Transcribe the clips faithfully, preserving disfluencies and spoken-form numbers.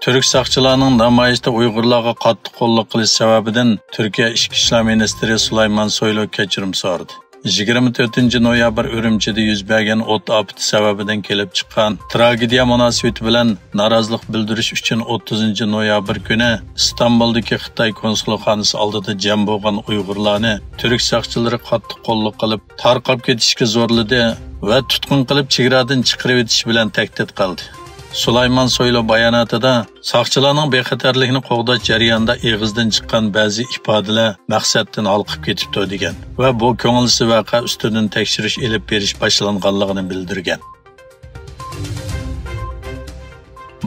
تۈرك ساقچىلارنىڭ نامايىشتا ئۇيغۇرلارغا قاتتىق قوللۇق قىلىش سەۋەبىدىن تۈركىيە ئىچكى ئىشلار مىنىستىرى سۇلايمان سويلۇ كەچۈرۈم سورىدى. يىگىرمە تۆتىنچى نويابىر ئۈرۈمچىدە يۈز بەرگەن ئوت ئاپىتى سەۋەبىدىن كېلىپ چىققان تراگېدىيە مۇناسىۋىتى بىلەن نارازىلىق بىلدۈرۈش ئۈچۈن ئوتتۇزىنچى نويابىر كۈنى ئىستانبۇلدىكى خىتاي كونسۇلخانىسى ئالدىدا جەم بولغان ئۇيغۇرلارنى تۈرك ساقچىلىرى قاتتىق قوللۇق قىلىپ، تارقاپ كېتىشكە زورلىدى ۋە تۇتقۇن قىلىپ، چېگرادىن چىقىرىۋېتىش بىلەن تەھدىت قىلدى. سۇلايمان سويلۇ باياناتىدا، ساقچىلارنىڭ بىخەتەرلىكنى قوغداش جەريانىدا ئېغىزدىن چىققان بەزى ئىپادىلەر مەقسەتتىن ھالقىپ كېتىپتۇ، دېگەن ۋە بۇ كۆڭۈلسىز ۋەقە ئۈستىدىن تەكشۈرۈش ئېلىپ بېرىش باشلانغانلىقىنى بىلدۈرگەن.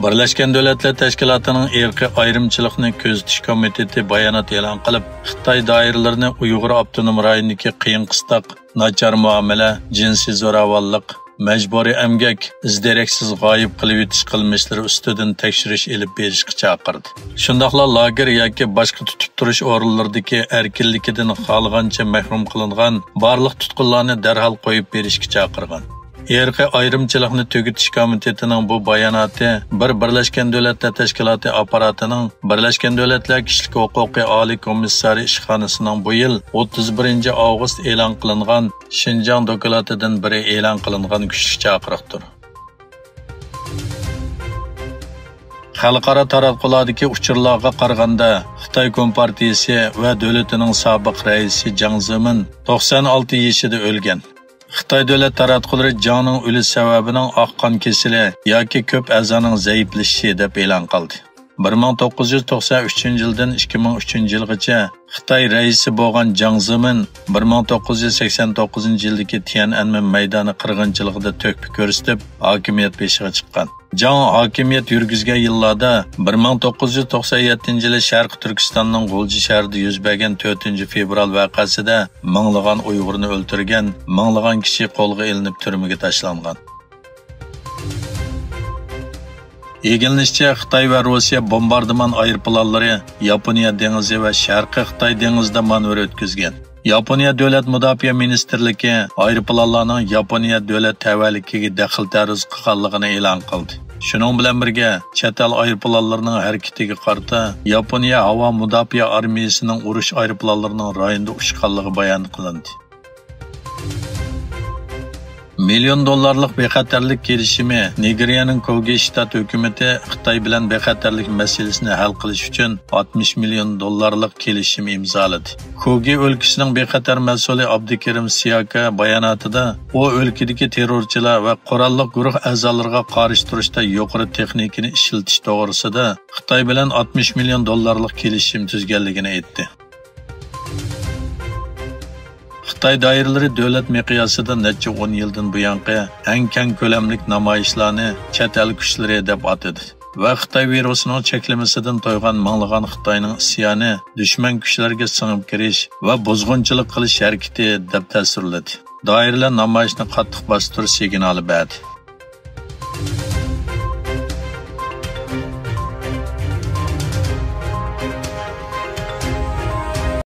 بىرلەشكەن دۆلەتلەر تەشكىلاتىنىڭ ئىرقىي ئايرىمچىلىقنى كۆزىتىش كومىتېتى بايانات ئېلان قىلىپ، خىتاي دائىرىلىرىنى ئۇيغۇر ئاپتونوم رايونىدىكى قىيىن قىستاق، ناچار مۇئامىلە، جىنسىي زوراۋانلىق، مەجبۇرىي ئەمگەك، ئىز دېرەكسىز غايىب قىلىۋېتىش قىلمىشلىرى ئۈستىدىن تەكشۈرۈش ئېلىپ بېرىشقا چاقىردى. شۇنداقلا لاگېر ياكى باشقا تۇتۇپ تۇرۇش ئورۇنلىرىدىكى ئەركىنلىكىدىن خالىغانچە مەھرۇم قىلىنغان بارلىق تۇتقۇنلارنى دەرھال قويۇپ بېرىشكە چاقىرغان. ئىرقىي ئايرىمچىلىقنى تۈگىتىش كومىتېتىنىڭ بۇ باياناتى بىر بىرلەشكەن دۆلەتلەر تەشكىلاتى ئاپپاراتىنىڭ بىرلەشكەن دۆلەتلەر كىشىلىك ھوقۇقى ئالىي كومىسسارى ئىشخانىسىنىڭ بۇ يىل ئوتتۇز بىرىنچى ئاۋغۇست ئېلان قىلىنغان شىنجاڭ دوكلاتىدىن بىرى ئېلان قىلىنغان كۈچلۈك چاقىرىقتۇر. خەلقئارا تاراتقۇلاردىكى ئۇچۇرلارغا قارىغاندا، خىتاي كومپارتىيىسى ۋە دۆلىتىنىڭ سابىق رەئىسى جاڭ زېمىن توقسان ئالتە يېشىدا ئۆلگەن. خىتاي دۆلەت تاراتقۇلىرى جاڭنىڭ ئۆلۈش سەۋەبىنىڭ ئاق قان كېسىلى ياكى كۆپ ئەزانىڭ زەئىپلىشىشى دەپ ئېلان قىلدى. بىر مىڭ توققۇز يۈز توقسان ئۈچىنچى يىلدىن ئىككى مىڭ ئۈچىنچى يىلغىچە خىتاي رەئىسى بولغان جاڭ زېمىن بىر مىڭ توققۇز يۈز سەكسەن توققۇزىنچى يىلدىكى تيەنئەنمېن مەيدانى قىرغىنچىلىقىدا تۆھپە كۆرسىتىپ، ھاكىمىيەت بېشىغا چىققان. جاڭ ھاكىمىيەت يۈرگۈزگەن يىللاردا بىر مىڭ توققۇز يۈز توقسان يەتتىنچى يىلى شەرقىي تۈركىستاننىڭ غۇلجا شەھىرىدە يۈز بەرگەن تۆتىنچى فېۋرال ۋەقەسىدە مىڭلىغان ئۇيغۇرنى ئۆلتۈرگەن، مىڭلىغان كىشى قولغا ئېلىنىپ تۈرمىگە تاشلانغان. ئىگىلىنىشىچە، خىتاي ۋە روسىيە بومباردىمان ئايروپىلانلىرى ياپونىيە دېڭىزى ۋە شەرقىي خىتاي دېڭىزىدا مانېۋىر ئۆتكۈزگەن. ياپونىيە دۆلەت مۇداپىئە مىنىستىرلىكى ئايروپىلانلارنىڭ ياپونىيە دۆلەت تەۋەلىكىگە دەخلى تەرۇز قىلغانلىقىنى ئېلان قىلدى. شۇنىڭ بىلەن بىرگە، چەت ئەل ئايروپىلانلىرىنىڭ ھەرىكىتىگە قارىتا ياپونىيە ھاۋا مۇداپىئە ئارمىيىسىنىڭ ئۇرۇش ئايروپىلانلىرىنىڭ رايوندا ئۇچقانلىقى بايان قىلىندى. مىليون دوللارلىق بىخەتەرلىك كېلىشىمى. نىگېرىيەنىڭ كوگى شتات ھۆكۈمىتى خىتاي بىلەن بىخەتەرلىك مەسىلىسىنى ھەل قىلىش ئۈچۈن ئاتمىش مىليون دوللارلىق كېلىشىم ئىمزالىدى. كوگى ئۆلكىسىنىڭ بىخەتەر مەسئۇلى ئابدۇكېرىم سىياكا باياناتىدا، ئۇ ئۆلكىدىكى تېررورچىلار ۋە قوراللىق گۇرۇھ ئەزالىرىغا قارشى تۇرۇشتا يۇقىرى تېخنىكىنى ئىشلىتىش توغرىسىدا خىتاي بىلەن ئاتمىش مىليون دوللارلىق كېلىشىم تۈزگەنلىكىنى ئېيتتى. خىتاي دائىرىلىرى دۆلەت مىقياسىدا نەچچە ئون يىلدىن بۇيانقى ئەڭ كەڭ كۆلەملىك نامايىشلارنى چەت ئەل كۈچلىرى دەپ ئاتىدى ۋە خىتاي ۋىرۇسىنىڭ چەكلىمىسىدىن تويغان مىڭلىغان خىتاينىڭ ئىسيانى دۈشمەن كۈچلەرگە سىڭىپ كىرىش ۋە بۇزغۇنچىلىق قىلىش ھەرىكىتى دەپ تەسۋىرلىدى. دائىرىلەر نامايىشنى قاتتىق باستۇرۇش سىگنالى بەردى.